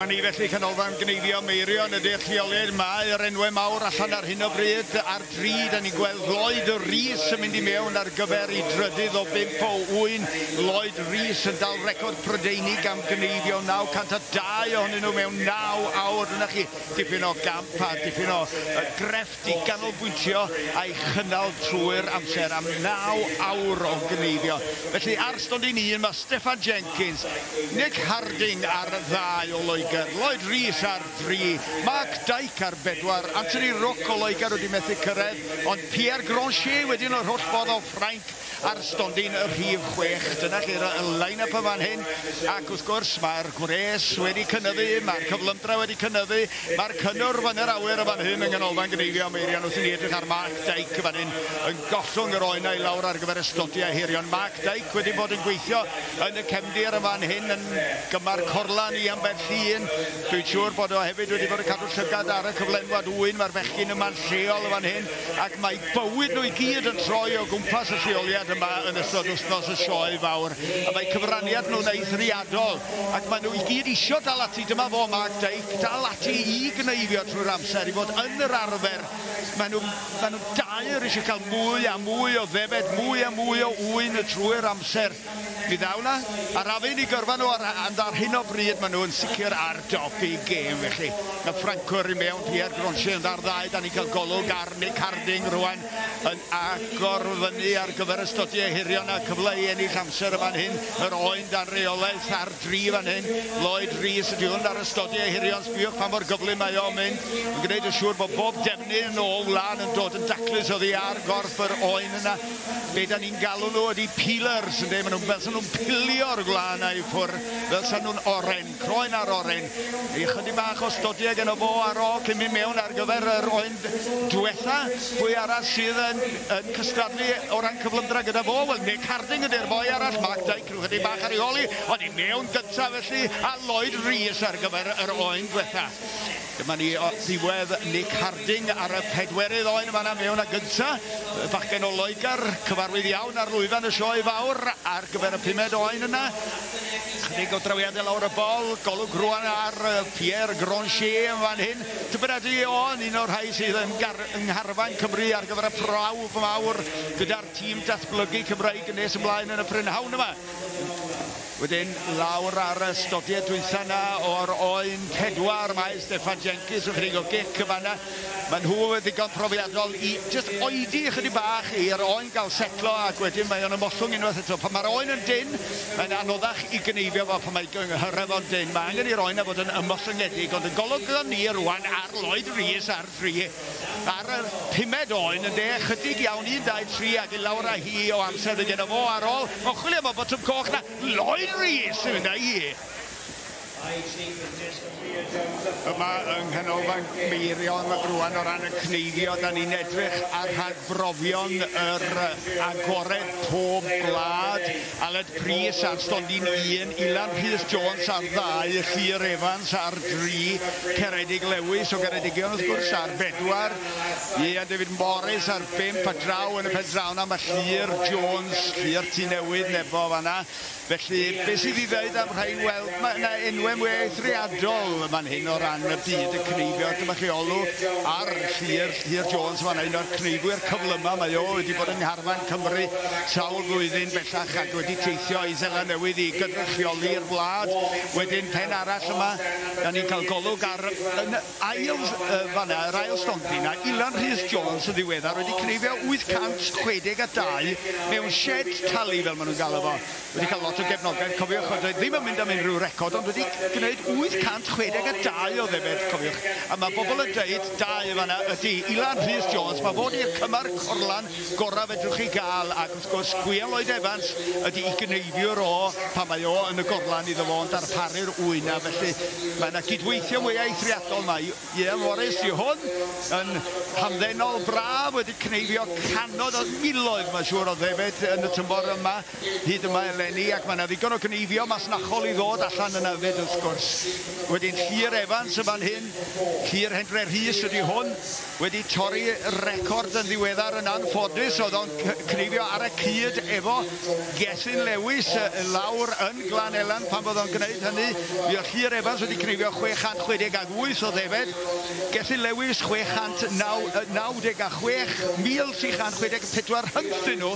Ni felly Canolfan Gneifio Meirion ydy'r lleoliad. Mae'r enwau mawr allan ar hyn o bryd. Ar dri, da ni'n gweld Lloyd Rees yn mynd i mewn ar gyfer ei drydydd o bump o ŵyn. Lloyd Rees yn dal record Prydeinig am gneifio 902 ohonyn nhw mewn 9 awr. Dyna chi dipyn o gamp a dipyn o grefft i ganolbwyntio a'i chynnal trwy'r amser am 9 awr o gneifio. Felly ar stondin un mae Steffan Jenkins, Nick Harding ar ddau o Loegr, Lloyd Rees ar dri, Mark Dyke ar bedwar, Anthony Rook o Loegr wedi methu cyrraedd, ond Pierre Grancher wedyn o'r holl ffordd o Ffrainc ar stondin y rhif 6. Dyna chi'r line-up y fan hyn, ac wrth gwrs mae'r gwres wedi cynyddu, mae'r cyflymdra wedi cynyddu, mae'r cynnwrf yn yr awyr y fan hyn yng Nghanolfan Gneifio Meirion wrth i ni edrych ar Mark Dyke fan hyn yn gollwng yr oenau lawr ar gyfer y stodiau hirion. Mark Dyke wedi bod yn gweithio yn y cefndir y fan hyn yn gymar corlan i ambell un. Dwi'n siŵr bod o hefyd wedi bod yn cadw llygad ar y cyflenwad ŵyn. Mae'r bechgyn yma'n lleol y fan hyn ac mae bywyd nhw i gyd yn troi o gwmpas y lleoliad yma yn ystod wythnos y sioe fawr. A mae cyfraniad nhw'n eithriadol ac maen nhw i gyd isio dal ati. Dyma fo Mark Dyke, dal ati i gneifio trwy'r amser, i fod yn yr arfer. Maen nhw daer eisiau cael mwy a mwy o ddefed, mwy a mwy o ŵyn y trwy'r amser. Mi ddaw na arafun i gyrfa nhw, ar hyn o bryd maen nhw yn sicr ar dop eu gêm felly. Y Ffrancwr i mewn, Pierre Grancher, ond ar ddau, da ni'n cael golwg ar Nick Harding rwan yn agor fyny ar gyfer y stodiau hirion a cyfle i ennill amser y fan hyn. Yr oen dan reolaeth ar dri fan hyn. Lloyd Rees ydy hwn ar y stodiau hirion. Sbiwch pa mor gyflym mae o'n mynd. Yn gwneud yn siŵr bod bob defnydd o wlân yn dod yn daclus oddi ar gorff yr oen yna. Be da ni'n galw nhw ydy peelers, yndê? Maen nhw'n fel sa nhw'n pilio'r gwlân i ffwrdd, fel sa nhw'n oren, croen ar oren. I chydig bach o stodiau gen o fo ar ôl cyn mynd mewn ar gyfer yr oen diwetha. Pwy arall sydd yn cystadlu o ran cyflymdra gyda fo? Wel, Nick Harding ydy'r boi arall, Mark Dyke rhyw chydig bach ar ei ôl hi, ond i mewn gyntaf felly, a Lloyd Rees ar gyfer yr oen diwetha. Dyma ni o ddiwedd Nick Harding ar y pedwerydd oen yma mewn a gynta. Bachgen o Loegr, cyfarwydd iawn ar lwyfan y sioe fawr ar gyfer y pumed oen yna. Chydig o drawiadau lawr y bol, golwg rwan ar Pierre Grancher yn fan hyn. Tybed ydy o yn un o'r rhai sydd yn yng ngharfan Cymru ar gyfer y prawf mawr gyda'r tîm datblygu Cymraeg yn nes ymlaen yn y prynhawn yma. Wedyn lawr ar y stodiau dwytha yna o'r oen pedwar mae Steffan Jenkins yn chydig o gic y fanna. Mae nhw yn ddigon profiadol i just oedi chydig bach i'r oen gael setlo ac wedyn mae o'n ymollwng unwaith eto. Pan mae'r oen yn dyn, mae'n anoddach i gneifio fo pan mae gynghyref o'n dyn. Mae angen i'r oen a fod yn ymollwngedig, ond y golwg ni rwan ar Lloyd Rees ar dri. Ar y pumed oen yn de, chydig iawn, 1, 2, 3 ac i lawr â hi o amser y gen o fo ar ôl. Mae'n chwilio am y botwm coch na, Lloyd Rees yn mynd â hi. Yma yng Nghanolfan Meirion rwan o ran y cneifio, da ni'n edrych ar rhagbrofion yr agored pob gwlad. Aled Prys ar stondin 1, Ilan Rhys Jones ar ddau, Llyr Evans ar dri, Ceredig Lewis o Geredigion wrth gwrs ar bedwar, Ian David Morris ar bump a draw yn y pen draw na mae Llyr Jones, Llyr Tŷ Newydd nebo fanna. Felly, beth sydd i ddweud am rhain? Wel, mae yna enwau mwy eithriadol fan hyn o ran y byd y cneifio. Dyma chi olwg ar Llyr Jones fan un o'r cneifwyr cyflyma. Mae o wedi bod yng ngharfan Cymru sawl flwyddyn bellach ac wedi teithio i Seland Newydd i gynrychioli'r wlad. Wedyn pen arall yma, da ni'n cael golwg ar yn ail fanna, yr ail stondin, a Ilan Rhys Jones yn ddiweddar wedi cneifio 862 mewn shed tally fel maen nhw'n galw fo. Wedi cael lot o gefnogaeth, cofiwch, oedd ddim yn mynd am unrhyw record, ond wedi gwneud 862 o ddefed, cofiwch. A mae bobl yn dweud, dau fanna ydy Ilan Rhys Jones, mae fod i'r cymar corlan gorau fedrwch chi gael, ac wrth gwrs Gwion Lloyd Evans ydy i gneifiwr o pan mae o yn y gorlan iddo fo yn darparu'r wyna, felly mae yna gydweithio mwy eithriadol. Mae Ian Morris i hwn yn hamddenol braf, wedi cneifio cannoedd o miloedd, mae'n siŵr, o ddefed yn y tymor yma, hyd yma eleni, ac mae yna ddigon o gneifio masnachol i ddod allan yna fyd wrth wrth gwrs. Wedyn Llyr Evans yn fan hyn, Llyr Hendre Rhys ydy hwn, wedi torri record yn ddiweddar yn anffodus, oedd o'n cneifio ar y cyd efo Gethin Lewis lawr yn Glan Elan pan bod o'n gwneud hynny. Mi oedd Llyr Evans wedi cneifio 668 o ddefed, Gethin Lewis 696, 1364 rhyngthyn nhw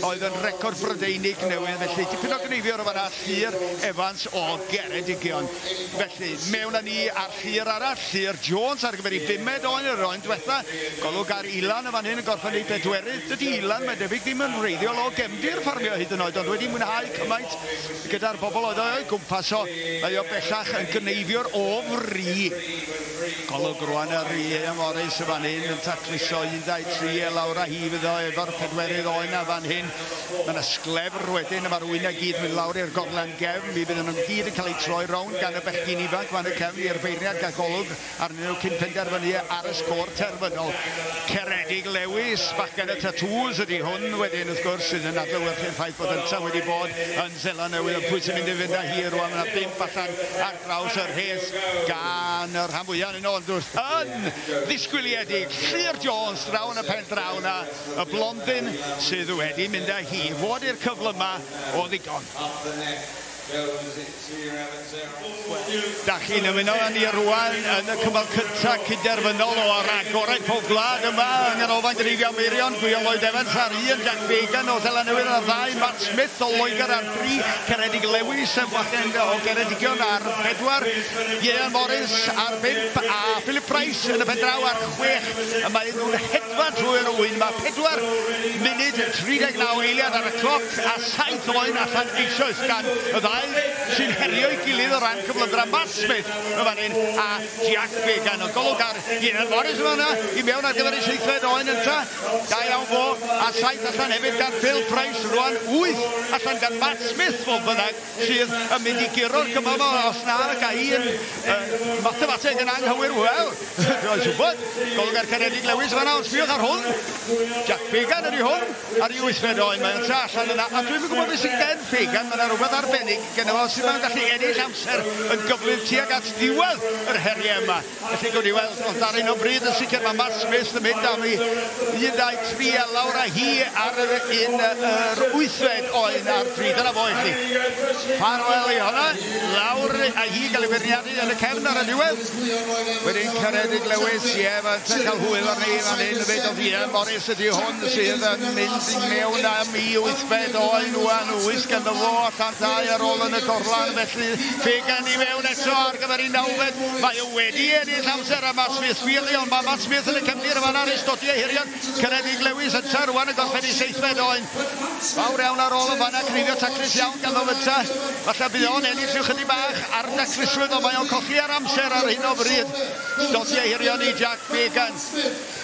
oedd yn record Brydeinig newydd, felly dipyn o gneifiwr o fanna, Llyr Evans o Geredigion. Felly, mewn â ni ar Llyr arall, Llyr Jones ar gyfer ei bumed oen yr oen diwetha. Golwg ar Ilan yn fan hyn yn gorffen ei bedwerydd. Dydy Ilan, mae'n debyg, ddim yn wreiddiol o gefndir ffarmio hyd yn oed, ond wedi mwynhau cymaint gyda'r bobl oedd o'i gwmpas o. Mae o bellach yn gneifiwr o fri. Golwg rwan ar Ian Morris yn fan hyn yn tacluso 1, 2, 3 e lawr a hi fydd o efo'r pedwerydd oen a fan hyn. Mae yna sglefr wedyn, a mae'r wyna gyd mynd lawr i'r gorlan gefn. Mi fydden nhw'n gyd yn cael eu troi rownd gan y bechgyn ifanc fan y cefn i'r beirniad gael golwg arnyn nhw cyn penderfynu ar y sgôr terfynol. Ceredig Lewis, bachgen y tatŵs ydy hwn wedyn wrth gwrs, sydd yn adlewyrchu'r ffaith bod yntau wedi bod yn Seland Newydd. Ond pwy sy'n mynd i fynd â hi rwan? Mae yna 5 allan ar draws yr rhes gan y rhan fwyaf yn ond wrth yn ddisgwyliedig Llyr Jones draw yn y pen draw na, y blondin sydd wedi mynd â hi fod i'r cyfle yma o ddigon. Da chi'n ymuno â ni rwan yn y cymal cyntaf cynderfynol o agored pob gwlad yma yng Nghanolfan Gneifio Meirion. Gwion Lloyd Evans ar 1, Jack Fagan o Seland Newydd ar 2, Matt Smith o Loegr ar 3, Ceredig Lewis yn fachgen o Geredigion ar 4, Ian Morris ar 5 a Philip Price yn y pen draw ar 6. Y mae nhw'n hedfan trwy'r ŵyn. Mae 4 munud 39 eiliad ar y cloc a 7 oen allan eisoes gan y ddau sy'n herio'i gilydd o ran cyflymdra. Matt Smith yn fan hyn a Jack Fagan. O golwg ar Ian Morris yn fan'na i mewn ar gyfer ei seithfed oen ynta. Da iawn fo, a 7 allan hefyd gan Phil Price rwan, 8 allan gan Matt Smith fodd bynnag, sydd yn mynd i guro'r cymal yma os na ga un mathemateg yn anghywir. Wel, dwi'n siŵr. Golwg ar Ceredig Lewis fan'na, ond sbïwch ar hwn. Jack Fagan ydy hwn ar ei wythfed oen, mae o'n allan yna. A dwi'm yn gwybod beth sydd gen Fagan, mae yna rhywbeth arbennig gen fo sydd mae'n gallu ennill amser yn gyflym tuag at ddiwedd yr heriau yma. Felly gwni weld, ond ar un o bryd yn sicr mae Matt Smith yn mynd am ei 1, 2, 3 a lawr a hi ar yr un yr wythfed oen ar 3. Dyna fo i chi. Ffarwel i hwnna, lawr a hi gael ei feirniadu yn y cefn ar y diwedd. Wedyn Ceredig Lewis, ie, mae'n cael hwyl arni fan hyn, fyd oedd Ian Morris ydy hwn sydd yn mynd i mewn am i wythfed oen wan, 8 ganddo fo allan 2 ar ôl yn y gorlan, felly Fagan i mewn eto ar gyfer ei nawfed. Mae o wedi ennill amser a Matt Smith Feely, ond mae Matt Smith yn y cefndir yma ar ei stodiau hirion. Ceredig Lewis ynta rwan yn gorffen ei seithfed oen. Fawr iawn ar ôl y fanna, cneifio taclus iawn ganddo fynta. Falle bydd o'n ennill rhyw chydig bach ar daclusrwydd, ond mae o'n colli ar amser ar hyn o bryd. Stodiau hirion i Jack Fagan.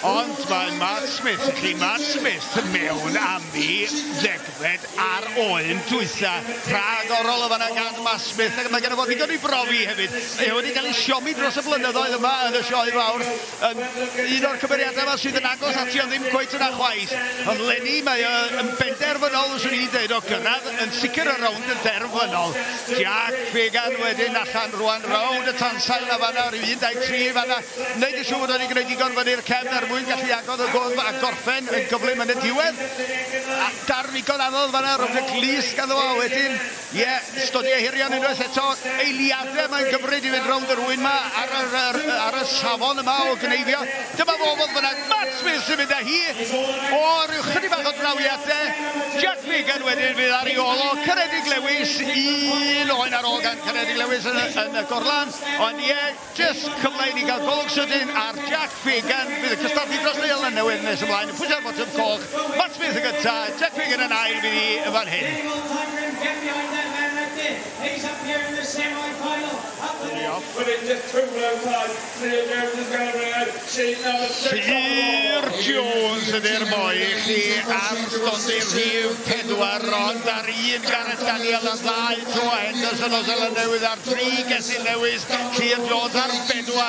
Ond mae Matt Smith, chi Matt Smith mewn am i ddegfed ar oen dwytha. Rhagorol o fanna gan Matt Smith, ac mae gen fo ddigon i brofi hefyd. Mae wedi cael ei siomi dros y blynyddoedd yma yn y sioe fawr. Yn un o'r cymeriadau yma sydd yn agos ati, ond ddim cweit yna chwaith. Ond leni mae yn benderfynol, swn i'n dweud, o gyrraedd yn sicr y rownd yn derfynol. Jack Fagan wedyn allan rwan rownd y tansail na fanna, rhyw 1, 2, 3 fanna. Wneud yn siŵr bod wedi gwneud digon fyny'r cefn er mwyn gallu agor y gwddf a gorffen yn gyflym yn y diwedd. A darn ddigon anodd fanna rownd y glust ganddo fo wedyn. Ie, stodiau hirion unwaith eto. Eiliadau mae'n gymryd i fynd rownd yr ŵyn yma ar y safon yma o gneifio. Dyma fo fodd bynnag, Matt Smith sy'n mynd â hi o ryw chydig bach o drawiadau. Jack Fagan wedyn fydd ar ei ôl o. Ceredig Lewis, un oen ar ôl gan Ceredig Lewis yn y gorlan. Ond ie, jyst cyfle i ni gael golwg sydyn ar Jack Fagan. Fydd y cystadlu dros Seland Newydd nes ymlaen. Pwysau'r botwm coch. Matt Smith yn gyntaf, Jack Fagan yn ail fydd hi yn fan hyn. He's up here in the semi-final. Llyr Jones ydy'r boi i chi ar stondin rhif 4, ond ar 1 Gareth Daniel, ar 2 Joe Henderson o Seland Newydd, ar 3 Gethin Lewis, Llyr Jones ar 4,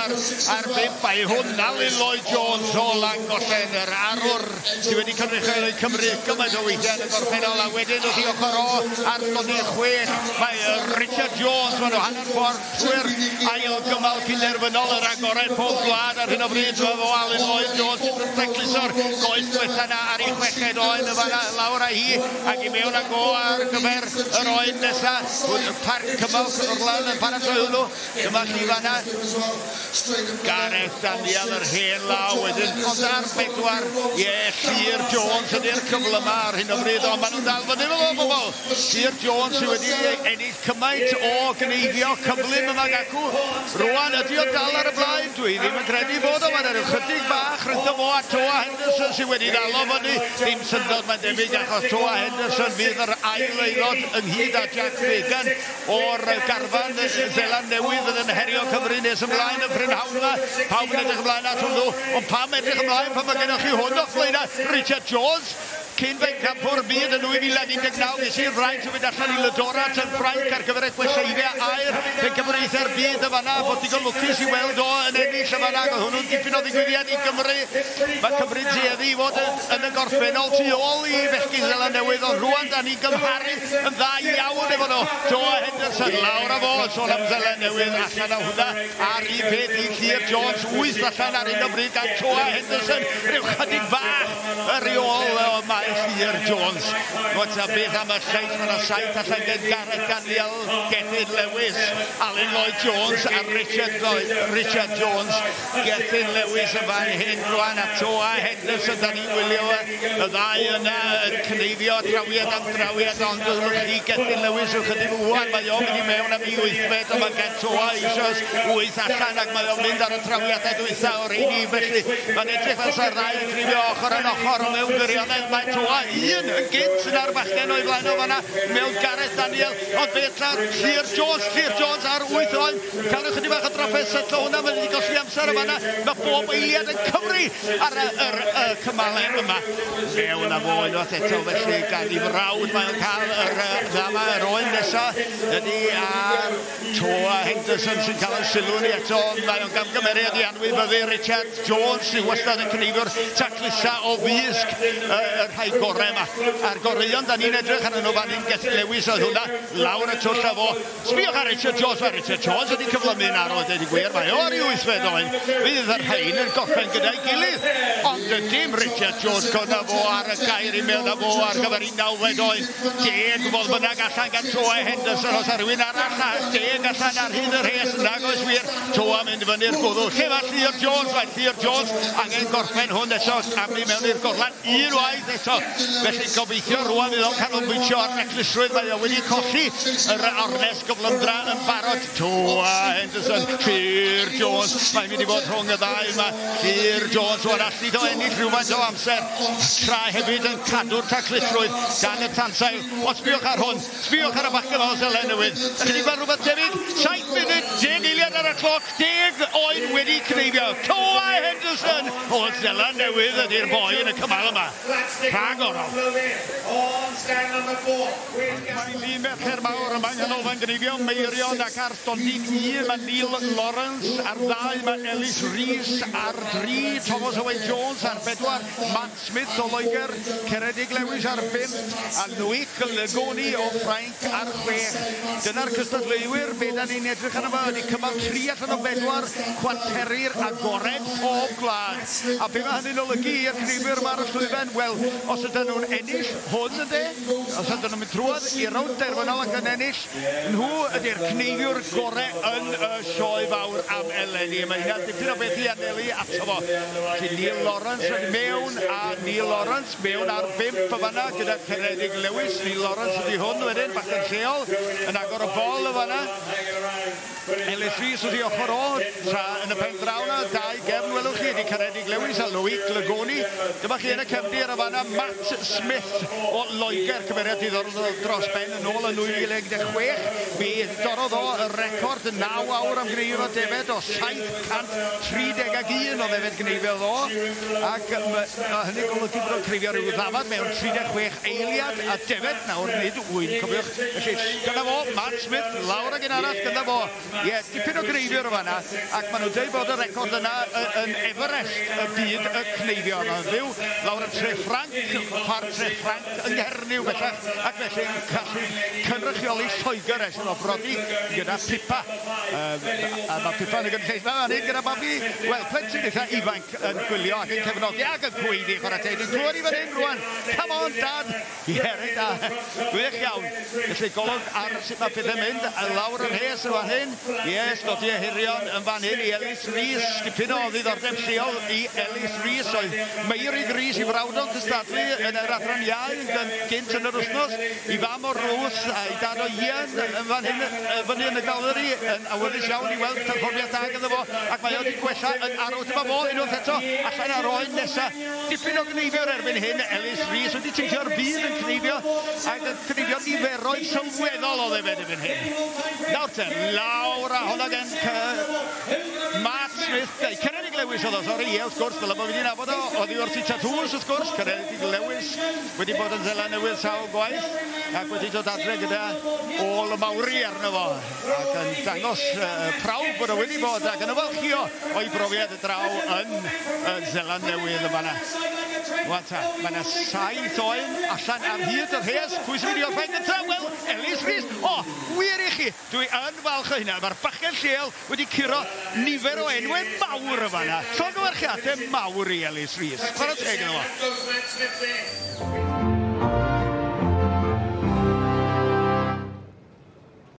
ar 5 a'i hwn Alun Lloyd Jones o Langollen, yr arwr sydd wedi cynrychioli Cymru gymaint o weithiau yn y gorffennol, a wedyn wrth i ochr o ar stondin 6 mae mae Richard Jones, maen nhw hanner ffordd trwy'r ail gymal cynderfynol yr agored pob gwlad ar hyn o bryd. Mae fo Alun Lloyd Jones yn tacluso'r goes diwetha yna ar ei chweched oen y fanna, lawr â hi ac i mewn ag o ar gyfer yr oen nesa. Parc cymal Orlan yn paratoi hwnnw. Dyma chi fanna. Gareth Daniel yr hen law wedyn, ond ar bedwar, ie, Llyr Jones ydy'r cyfle yma ar hyn o bryd, ond maen nhw'n dal fyny fel o bobl. Llyr Jones sydd wedi ennill cymaint o gneifio cyflym yma gacw. Rwan ydy o dal ar y blaen, dwi ddim yn credu bod o, mae'n rhyw chydig bach rhyngddo fo a Toa Henderson sydd wedi dal o fyny. Dim syndod mae'n debyg achos Toa Henderson fydd yr ail aelod ynghyd â Jack Fagan o'r garfan Seland Newydd fydd yn herio Cymru nes ymlaen y prynhawn yma. Pawb yn edrych ymlaen at hwnnw, ond pam edrych ymlaen pan mae gennych chi hwn o'ch blaenau? Richard Jones, cyn bencampwr byd yn 2019, ges i'r fraint o fynd allan i Le Dorat yn Ffrainc ar gyfer y gweseifiau aur pencampwriaethau'r byd y fanna, bod digon lwcus i weld o yn ennill y fanna, oedd hwnnw'n dipyn o ddigwyddiad i Gymru. Mae Cymru'n tueddu i fod yn y gorffennol tu ôl i fechgyn Seland Newydd, ond rwan da ni'n gymharu yn dda iawn efo nhw. Toa Henderson, lawr â fo, sôn am Seland Newydd, allan o hwnna, a'r un peth i Llyr Jones, 8 allan ar un o bryd gan Toa Henderson, rhyw chydig bach yr ôl o mae Llyr Jones. What's a beth am y lleill, mae yna 7 allan gen Gareth Daniel, Gethin Lewis, Alun Lloyd Jones a Richard Jones. Gethin Lewis yn fan hyn rwan a Toa Henderson, da ni'n wylio y ddau yna yn cneifio trawiad am drawiad, ond wrth chi Gethin Lewis yw chydig wwan, mae o'n mynd i mewn am ei wythfed, ond mae gen Toa eisoes 8 allan ac mae o'n mynd ar y trawiadau dwytha o'r rheini, felly mae'n edrych fel sa'r ddau yn cneifio ochr yn ochr, ond mewn gwirionedd mae Toa un yn gynt yn ar bachgen o'i flaen o fanna mewn Gareth Daniel, ond beth ar Llyr Jones ar 8 oen, cael ychydig bach o drafferth setlo hwnna, mae wedi golli amser y fanna, mae bob eiliad yn cyfri ar y cymalau yma. Mewn â fo unwaith eto felly gan i frawd, mae'n cael yr ddama, yr oen nesa, ydy ar Toa Henderson sy'n cael y sylw ni eto, mae o'n gamgymeriad i anwybyddu Richard Jones sy'n wastad yn cneifio'r taclusa o fysg y rhai gorau yma. A'r goreuon da ni'n edrych arnyn nhw fan hyn, Gethin Lewis oedd hwnna, lawr y twll â fo. Sbïwch ar Richard Jones, mae Richard Jones wedi cyflymu'n arw, dweud i gwir, mae o ar ei wythfed oen. Fydd yr rhain yn gorffen gyda'i gilydd, ond dim Richard Jones, cod â fo ar y gair i mewn â fo ar gyfer ei nawfed oen. 10 fodd bynnag allan gan Toa Henderson, os ar rhywun arall, 10 allan ar hyd y rhes, nag oes wir, Toa mynd fyny'r gwddw. Lle mae Llyr Jones? Mae Llyr Jones angen gorffen hwn eto, camu mewn i'r gorlan unwaith eto. Felly gobeithio rwan fydd o'n canolbwyntio ar daclusrwydd, mae o wedi colli yr ornest gyflymdra yn barod. Toa Henderson, Llyr Jones, mae'n mynd i fod rhwng y ddau yma. Llyr Jones o'r allu o ennill rhywfaint o amser, tra hefyd yn cadw'r taclusrwydd dan y tansail. Ond sbïwch ar hwn, sbïwch ar y bachgen o Seland Newydd. Ydych chi'n gweld rhywbeth tebyg? 7 munud, 10 eiliad ar y cloc, 10 oen wedi cneifio. Toa Henderson o Seland Newydd ydy'r boi yn y cymal yma. Rhagorol. Mae'n ddydd Mercher mawr yma yng Nghanolfan Gneifio Meirion ac ar stondin 1 mae Neil Lawrence, ar 2 mae Ellis Rees, ar 3 Thomas Owen Jones, ar 4 Matt Smith o Loegr, Ceredig Lewis ar 5 a Loic Legoni o Ffrainc ar 6. Dyna'r cystadleuwyr, be da ni'n edrych arno fo ydy cymal 3 allan o 4 chwarteri'r agored pob gwlad. A be mae hynny'n olygu i'r cneifwyr yma ar y llwyfan? Wel, os ydyn nhw'n ennill hwn ydy, os ydyn nhw'n mynd trwodd i'r rownd derfynol ac yn ennill, nhw ydy'r cneifiwr gorau yn y sioe fawr am eleni. Mae hynna'n dipyn o beth i anelu ato fo. Felly Neil Lawrence yn mewn, a Neil Lawrence mewn ar 5 y fanna gyda Ceredig Lewis. Neil Lawrence ydy hwn wedyn, bach yn lleol, yn agor y bol y fanna. Ellis Rees wrth ei ochr o, tra yn y pen draw na, dau gefn welwch chi, ydy Ceredig Lewis a Loic Lagoni. Dyma chi yn y cefndir y fanna Matt Smith o Loegr, cymeriad diddorol dros ben yn ôl yn 2016. Mi dorrodd o y record 9 awr am gneifio defed o 731 o ddefed gneifiodd o, ac mae hynny'n golygu bod o'n creifio rhyw ddafad mewn 36 eiliad a defed nawr nid wyn, cofiwch. Felly dyna fo, Matt Smith, lawr ag un arall, dyna fo. Ie, dipyn o greifiwr o fanna, ac maen nhw'n dweud bod y record yna yn ever Everest y byd y cneifio. Mae'n fyw lawr yn Tre Ffranc, ffarm Tre Ffranc yng Nghernyw bellach, ac felly'n gallu cynrychioli Lloegr ers iddo brodi gyda Pippa. A mae Pippa yn y gynulleidfa fan hyn gyda babi, wel, plentyn eitha ifanc yn gwylio ac yn cefnogi ac yn gweiddi, chwarae teg. Dwi'n clywed i fan hyn rwan, "Come on, Dad!" Ie, reit da. Gwych iawn. Felly golwg ar sut mae pethau'n mynd, a lawr yr rhes yn fan hyn. Yes, dodi hirion yn fan hyn i Elis Rees. Dipyn o ddiddordeb lleol i Elis Rees. Oedd Meirig Rees, ei frawd o'n cystadlu yn yr adran iau yn gynt yn yr wythnos. Ei fam o Ruth a'i dad o Ian yn fan hyn fyny yn y galeri yn awyddus iawn i weld perfformiad da ganddo fo, ac mae o wedi gwella yn arw. Dyma fo unwaith eto allan ar oen nesa. Dipyn o gneifiwr erbyn hyn, Elis Rees, wedi teithio'r byd yn cneifio ac yn cneifio niferoedd sylweddol o ddefed erbyn hyn. Nawr te, lawr a hwnna gen Matt Smith, Ceredig Lewis oedd o, sori, ie, wrth gwrs, fel y bod fi wedi nabod o, oddi wrth i tatŵs, wrth gwrs, Ceredig Lewis wedi bod yn Seland Newydd sawl gwaith, ac wedi dod adre gyda ôl y Maori arno fo, ac yn dangos prawf bod o wedi bod ac yn ymfalchio o'i brofiad y draw yn Seland Newydd yn fanna. Wan ta, mae yna saith oen allan ar hyd y rhes. Pwy sy'n mynd i orffen gyntaf? Wel, Elis Rees. O, wir i chi, dwi yn falch o hynna. Mae'r bachgen lleol wedi curo nifer o enwau mawr y fanna. Llongyfarchiadau mawr i Elis Rees. Chwarae teg iddo fo.